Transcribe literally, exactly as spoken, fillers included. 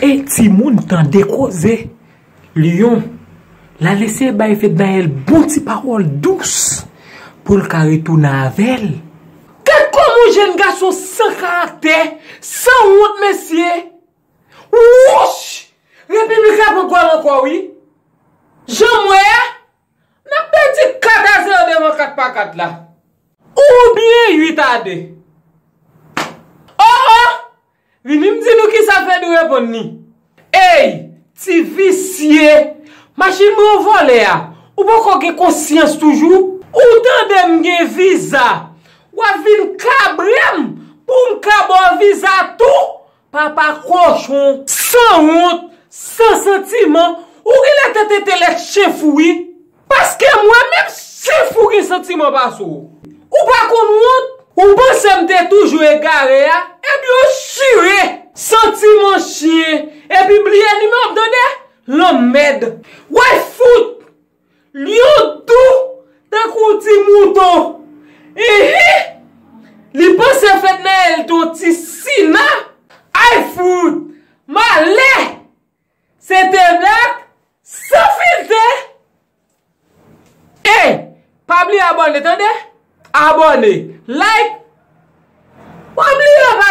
E timoun, tande koze. Lyon, l al eseye bay Fednaelle bon ti pawòl dous pou l ka retounen avè l. Gad kòman yon jèn gason san karaktè, san wont, mesye. Wouch! Repiblik la pran gòl ankò, wi. Jan m wè a, n ap pèdi kat a zewo devan kat pa kat la. Oubyen uit a de. Oh, oh! Vini m di nou kisa Fedou reponn li. Ey, ti visye! Machin mwen w vòlè a, ou poko gen konsyans toujou? Ou tande m gen viza, w ap vin kabre m pou m ka ba w viza tou? Papa kochon, san wont, san santiman, ou genlè tèt entelèk chen fou wi. Paske mwen menm chen fou gen santiman pase w. Ou pa konn wont? Ou panse m te toujou egare a? Ebyen w chire! Santiman chen, epi bliye nimewo m tande? Lanmèd! Way fout! Lyon dou tankou ti mouton. Ehe! Li panse Fednaelle t on ti sina. Ay fout! Malè! Se te blag san filtè. Ey, pa bliye abòne tande. Abòne, like. Pa bliye pa